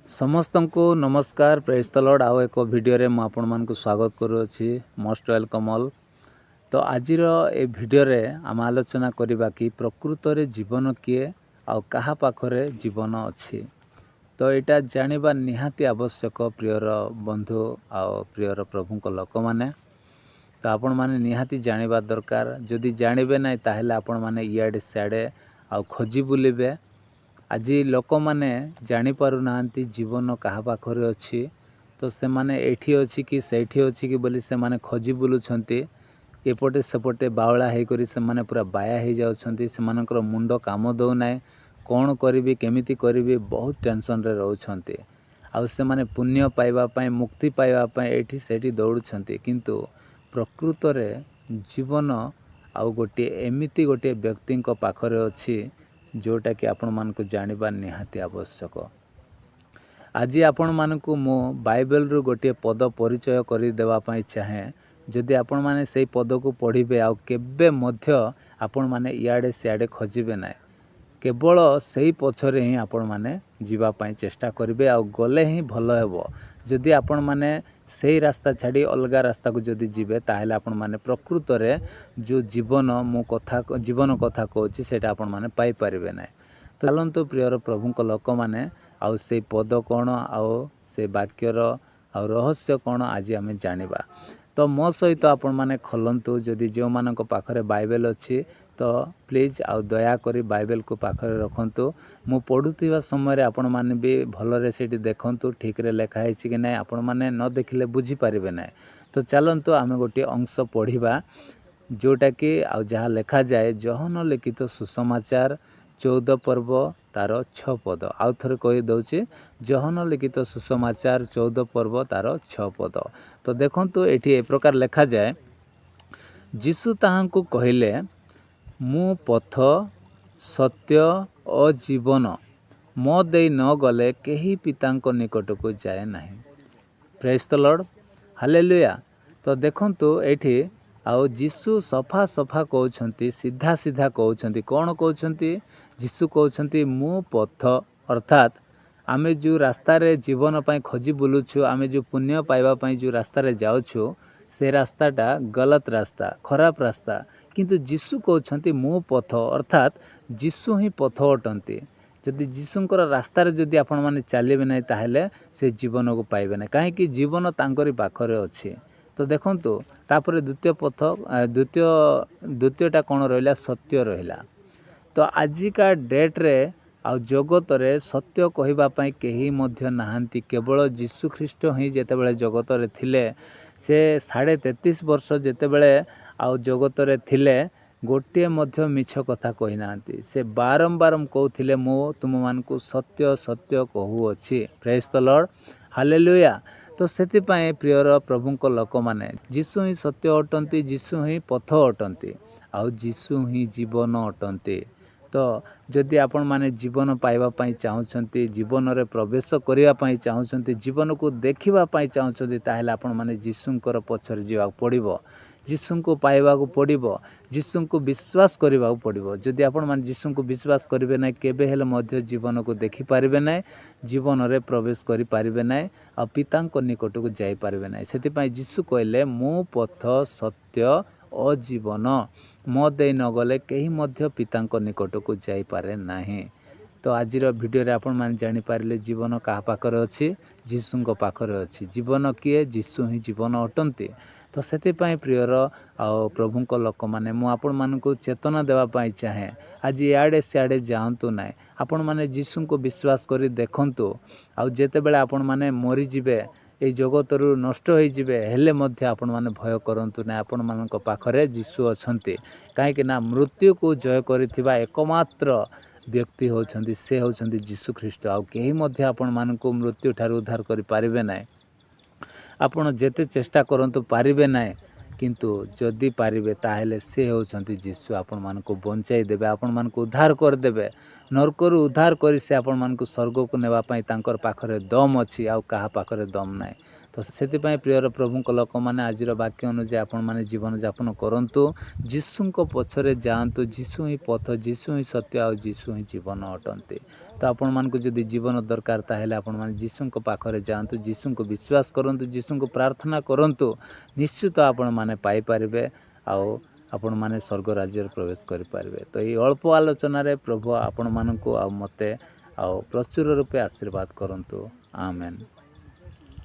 ସମସ୍ତଙ୍କୁ ନମସ୍କାର, ପ୍ରେଜ୍ ଦ ଲର୍ଡ଼। ଆଉ ଏକ ଭିଡ଼ିଓରେ ମୁଁ ଆପଣମାନଙ୍କୁ ସ୍ୱାଗତ କରୁଅଛି। Most welcome all. ତ ଆଜିର ଏ ଭିଡ଼ିଓରେ ଆମେ ଆଲୋଚନା କରିବା କି ପ୍ରକୃତରେ ଜୀବନ କିଏ ଆଉ କାହା ପାଖରେ ଜୀବନ ଅଛି। ତ ଏଇଟା ଜାଣିବା ନିହାତି ଆବଶ୍ୟକ, ପ୍ରିୟର ବନ୍ଧୁ ଆଉ ପ୍ରିୟର ପ୍ରଭୁଙ୍କ ଲୋକମାନେ। ତ ଆପଣମାନେ ନିହାତି ଜାଣିବା ଦରକାର। ଯଦି ଜାଣିବେ ନାହିଁ, ତାହେଲେ ଆପଣମାନେ ଇଆଡ଼େ ସିଆଡ଼େ ଆଉ ଖୋଜି ବୁଲିବେ। ଆଜି ଲୋକମାନେ ଜାଣିପାରୁନାହାନ୍ତି ଜୀବନ କାହା ପାଖରେ ଅଛି। ତ ସେମାନେ ଏଇଠି ଅଛି କି ସେଇଠି ଅଛି କି ବୋଲି ସେମାନେ ଖୋଜି ବୁଲୁଛନ୍ତି। ଏପଟେ ସେପଟେ ବାଉଳା ହେଇକରି ସେମାନେ ପୁରା ବାୟା ହେଇଯାଉଛନ୍ତି। ସେମାନଙ୍କର ମୁଣ୍ଡ କାମ ଦେଉନାହିଁ। କ'ଣ କରିବି, କେମିତି କରିବି, ବହୁତ ଟେନସନ୍ରେ ରହୁଛନ୍ତି। ଆଉ ସେମାନେ ପୁଣ୍ୟ ପାଇବା ପାଇଁ, ମୁକ୍ତି ପାଇବା ପାଇଁ ଏଇଠି ସେଇଠି ଦୌଡ଼ୁଛନ୍ତି। କିନ୍ତୁ ପ୍ରକୃତରେ ଜୀବନ ଆଉ ଗୋଟିଏ ଏମିତି ଗୋଟିଏ ବ୍ୟକ୍ତିଙ୍କ ପାଖରେ ଅଛି, ଯେଉଁଟାକି ଆପଣମାନଙ୍କୁ ଜାଣିବା ନିହାତି ଆବଶ୍ୟକ। ଆଜି ଆପଣମାନଙ୍କୁ ମୁଁ ବାଇବେଲରୁ ଗୋଟିଏ ପଦ ପରିଚୟ କରିଦେବା ପାଇଁ ଚାହେଁ। ଯଦି ଆପଣମାନେ ସେଇ ପଦକୁ ପଢ଼ିବେ, ଆଉ କେବେ ମଧ୍ୟ ଆପଣମାନେ ଇଆଡ଼େ ସିଆଡ଼େ ଖୋଜିବେ ନାହିଁ। କେବଳ ସେଇ ପଛରେ ହିଁ ଆପଣମାନେ ଯିବା ପାଇଁ ଚେଷ୍ଟା କରିବେ ଆଉ ଗଲେ ହିଁ ଭଲ ହେବ। ଯଦି ଆପଣମାନେ ସେଇ ରାସ୍ତା ଛାଡ଼ି ଅଲଗା ରାସ୍ତାକୁ ଯଦି ଯିବେ, ତାହେଲେ ଆପଣମାନେ ପ୍ରକୃତରେ ଯେଉଁ ଜୀବନ ମୁଁ କଥା ଜୀବନ କଥା କହୁଛି, ସେଇଟା ଆପଣମାନେ ପାଇପାରିବେ ନାହିଁ। ତ ଚାଲନ୍ତୁ ପ୍ରିୟର ପ୍ରଭୁଙ୍କ ଲୋକମାନେ, ଆଉ ସେଇ ପଦ କ'ଣ ଆଉ ସେ ବାକ୍ୟର ଆଉ ରହସ୍ୟ କ'ଣ, ଆଜି ଆମେ ଜାଣିବା। ତ ମୋ ସହିତ ଆପଣମାନେ ଖୋଲନ୍ତୁ। ଯଦି ଯେଉଁମାନଙ୍କ ପାଖରେ ବାଇବେଲ ଅଛି, ତ ପ୍ଲିଜ୍ ଆଉ ଦୟାକରି ବାଇବେଲକୁ ପାଖରେ ରଖନ୍ତୁ। ମୁଁ ପଢ଼ୁଥିବା ସମୟରେ ଆପଣମାନେ ବି ଭଲରେ ସେଇଠି ଦେଖନ୍ତୁ, ଠିକ୍ରେ ଲେଖା ହେଇଛି କି ନାହିଁ। ଆପଣମାନେ ନ ଦେଖିଲେ ବୁଝିପାରିବେ ନାହିଁ। ତ ଚାଲନ୍ତୁ, ଆମେ ଗୋଟିଏ ଅଂଶ ପଢ଼ିବା, ଯେଉଁଟାକି ଆଉ ଯାହା ଲେଖାଯାଏ ଯୋହନ ଲିଖିତ ସୁସମାଚାର 14 ପର୍ବ ତାର 6 ପଦ। ଆଉ ଥରେ କହିଦେଉଛି, ଯୋହନ ଲିଖିତ ସୁସମାଚାର 14 ପର୍ବ ତାର 6 ପଦ। ତ ଦେଖନ୍ତୁ, ଏଠି ଏ ପ୍ରକାର ଲେଖାଯାଏ, ଯୀଶୁ ତାହାଙ୍କୁ କହିଲେ, "ମୁଁ ପଥ, ସତ୍ୟ ଓ ଜୀବନ। ମୋ ଦେଇ ନ ଗଲେ କେହି ପିତାଙ୍କ ନିକଟକୁ ଯାଏ ନାହିଁ।" ପ୍ରେଜ୍ ଦ ଲର୍ଡ଼, ହାଲେଲୁୟା। ତ ଦେଖନ୍ତୁ, ଏଇଠି ଆଉ ଯୀଶୁ ସଫା ସଫା କହୁଛନ୍ତି, ସିଧା ସିଧା କହୁଛନ୍ତି। କ'ଣ କହୁଛନ୍ତି? ଯୀଶୁ କହୁଛନ୍ତି, "ମୁଁ ପଥ।" ଅର୍ଥାତ୍ ଆମେ ଯେଉଁ ରାସ୍ତାରେ ଜୀବନ ପାଇଁ ଖୋଜି ବୁଲୁଛୁ, ଆମେ ଯେଉଁ ପୁଣ୍ୟ ପାଇବା ପାଇଁ ଯେଉଁ ରାସ୍ତାରେ ଯାଉଛୁ, ସେ ରାସ୍ତାଟା ଗଲତ ରାସ୍ତା, ଖରାପ ରାସ୍ତା। କିନ୍ତୁ ଯୀଶୁ କହୁଛନ୍ତି, "ମୁଁ ପଥ।" ଅର୍ଥାତ୍ ଯୀଶୁ ହିଁ ପଥ ଅଟନ୍ତି। ଯଦି ଯୀଶୁଙ୍କର ରାସ୍ତାରେ ଯଦି ଆପଣମାନେ ଚାଲିବେ ନାହିଁ, ତାହେଲେ ସେ ଜୀବନକୁ ପାଇବେ ନାହିଁ। କାହିଁକି? ଜୀବନ ତାଙ୍କରି ପାଖରେ ଅଛି। ତ ଦେଖନ୍ତୁ, ତାପରେ ଦ୍ୱିତୀୟ ପଥ, ଦ୍ୱିତୀୟଟା କ'ଣ ରହିଲା? ସତ୍ୟ ରହିଲା। ତ ଆଜିକା ଡେଟ୍ରେ ଆଉ ଜଗତରେ ସତ୍ୟ କହିବା ପାଇଁ କେହି ମଧ୍ୟ ନାହାନ୍ତି। କେବଳ ଯୀଶୁ ଖ୍ରୀଷ୍ଟ ହିଁ ଯେତେବେଳେ ଜଗତରେ ଥିଲେ, ସେ 33.5 ବର୍ଷ ଯେତେବେଳେ ଆଉ ଜଗତରେ ଥିଲେ, ଗୋଟିଏ ମଧ୍ୟ ମିଛ କଥା କହିନାହାନ୍ତି। ସେ ବାରମ୍ବାର କହୁଥିଲେ, "ମୁଁ ତୁମମାନଙ୍କୁ ସତ୍ୟ ସତ୍ୟ କହୁଅଛି।" ପ୍ରେଜ୍ ଦ ଲର୍ଡ଼, ହାଲେଲୁୟା। ତ ସେଥିପାଇଁ ପ୍ରିୟର ପ୍ରଭୁଙ୍କ ଲୋକମାନେ, ଯୀଶୁ ହିଁ ସତ୍ୟ ଅଟନ୍ତି, ଯୀଶୁ ହିଁ ପଥ ଅଟନ୍ତି ଆଉ ଯୀଶୁ ହିଁ ଜୀବନ ଅଟନ୍ତି। ତ ଯଦି ଆପଣମାନେ ଜୀବନ ପାଇବା ପାଇଁ ଚାହୁଁଛନ୍ତି, ଜୀବନରେ ପ୍ରବେଶ କରିବା ପାଇଁ ଚାହୁଁଛନ୍ତି, ଜୀବନକୁ ଦେଖିବା ପାଇଁ ଚାହୁଁଛନ୍ତି, ତାହେଲେ ଆପଣମାନେ ଯୀଶୁଙ୍କର ପଛରେ ଯିବାକୁ ପଡ଼ିବ, ଯୀଶୁଙ୍କୁ ପାଇବାକୁ ପଡ଼ିବ, ଯୀଶୁଙ୍କୁ ବିଶ୍ୱାସ କରିବାକୁ ପଡ଼ିବ। ଯଦି ଆପଣମାନେ ଯୀଶୁଙ୍କୁ ବିଶ୍ୱାସ କରିବେ ନାହିଁ, କେବେ ହେଲେ ମଧ୍ୟ ଜୀବନକୁ ଦେଖିପାରିବେ ନାହିଁ, ଜୀବନରେ ପ୍ରବେଶ କରିପାରିବେ ନାହିଁ ଆଉ ପିତାଙ୍କ ନିକଟକୁ ଯାଇପାରିବେ ନାହିଁ। ସେଥିପାଇଁ ଯୀଶୁ କହିଲେ, "ମୁଁ ପଥ, ସତ୍ୟ ଓ ଜୀବନ। ମୋ ଦେଇ ନଗଲେ କେହି ମଧ୍ୟ ପିତାଙ୍କ ନିକଟକୁ ଯାଇପାରେ ନାହିଁ।" ତ ଆଜିର ଭିଡ଼ିଓରେ ଆପଣମାନେ ଜାଣିପାରିଲେ ଜୀବନ କାହା ପାଖରେ ଅଛି। ଯୀଶୁଙ୍କ ପାଖରେ ଅଛି। ଜୀବନ କିଏ? ଯୀଶୁ ହିଁ ଜୀବନ ଅଟନ୍ତି। ତ ସେଥିପାଇଁ ପ୍ରିୟର ଆଉ ପ୍ରଭୁଙ୍କ ଲୋକମାନେ, ମୁଁ ଆପଣମାନଙ୍କୁ ଚେତନା ଦେବା ପାଇଁ ଚାହେଁ, ଆଜି ଇଆଡ଼େ ସିଆଡ଼େ ଯାଆନ୍ତୁ ନାହିଁ। ଆପଣମାନେ ଯୀଶୁଙ୍କୁ ବିଶ୍ୱାସ କରି ଦେଖନ୍ତୁ। ଆଉ ଯେତେବେଳେ ଆପଣମାନେ ମରିଯିବେ, ଏଇ ଜଗତରୁ ନଷ୍ଟ ହୋଇଯିବେ, ହେଲେ ମଧ୍ୟ ଆପଣମାନେ ଭୟ କରନ୍ତୁ ନାହିଁ। ଆପଣମାନଙ୍କ ପାଖରେ ଯୀଶୁ ଅଛନ୍ତି। କାହିଁକି ନା ମୃତ୍ୟୁକୁ ଜୟ କରିଥିବା ଏକମାତ୍ର ବ୍ୟକ୍ତି ହେଉଛନ୍ତି, ସେ ହେଉଛନ୍ତି ଯୀଶୁ ଖ୍ରୀଷ୍ଟ। ଆଉ କେହି ମଧ୍ୟ ଆପଣମାନଙ୍କୁ ମୃତ୍ୟୁ ଠାରୁ ଉଦ୍ଧାର କରିପାରିବେ ନାହିଁ। ଆପଣ ଯେତେ ଚେଷ୍ଟା କରନ୍ତୁ, ପାରିବେ ନାହିଁ। କିନ୍ତୁ ଯଦି ପାରିବେ, ତାହେଲେ ସେ ହେଉଛନ୍ତି ଯୀଶୁ। ଆପଣମାନଙ୍କୁ ବଞ୍ଚାଇ ଦେବେ, ଆପଣମାନଙ୍କୁ ଉଦ୍ଧାର କରିଦେବେ। ନର୍କରୁ ଉଦ୍ଧାର କରି ସେ ଆପଣମାନଙ୍କୁ ସ୍ୱର୍ଗକୁ ନେବା ପାଇଁ ତାଙ୍କର ପାଖରେ ଦମ୍ ଅଛି, ଆଉ କାହା ପାଖରେ ଦମ୍ ନାହିଁ। ତ ତ ସେଥିପାଇଁ ପ୍ରିୟର ପ୍ରଭୁଙ୍କ ଲୋକମାନେ, ଆଜିର ବାକ୍ୟ ଅନୁଯାୟୀ ଆପଣମାନେ ଜୀବନଯାପନ କରନ୍ତୁ, ଯୀଶୁଙ୍କ ପଛରେ ଯାଆନ୍ତୁ। ଯୀଶୁ ହିଁ ପଥ, ଯୀଶୁ ହିଁ ସତ୍ୟ ଆଉ ଯୀଶୁ ହିଁ ଜୀବନ ଅଟନ୍ତି। ତ ଆପଣମାନଙ୍କୁ ଯଦି ଜୀବନ ଦରକାର, ତାହେଲେ ଆପଣମାନେ ଯୀଶୁଙ୍କ ପାଖରେ ଯାଆନ୍ତୁ, ଯୀଶୁଙ୍କୁ ବିଶ୍ୱାସ କରନ୍ତୁ, ଯୀଶୁଙ୍କୁ ପ୍ରାର୍ଥନା କରନ୍ତୁ। ନିଶ୍ଚିତ ଆପଣମାନେ ପାଇପାରିବେ ଆଉ ଆପଣମାନେ ସ୍ୱର୍ଗ ରାଜ୍ୟରେ ପ୍ରବେଶ କରିପାରିବେ। ତ ଏଇ ଅଳ୍ପ ଆଲୋଚନାରେ ପ୍ରଭୁ ଆପଣମାନଙ୍କୁ ଆଉ ମୋତେ ଆଉ ପ୍ରଚୁର ରୂପେ ଆଶୀର୍ବାଦ କରନ୍ତୁ। ଆମେନ୍।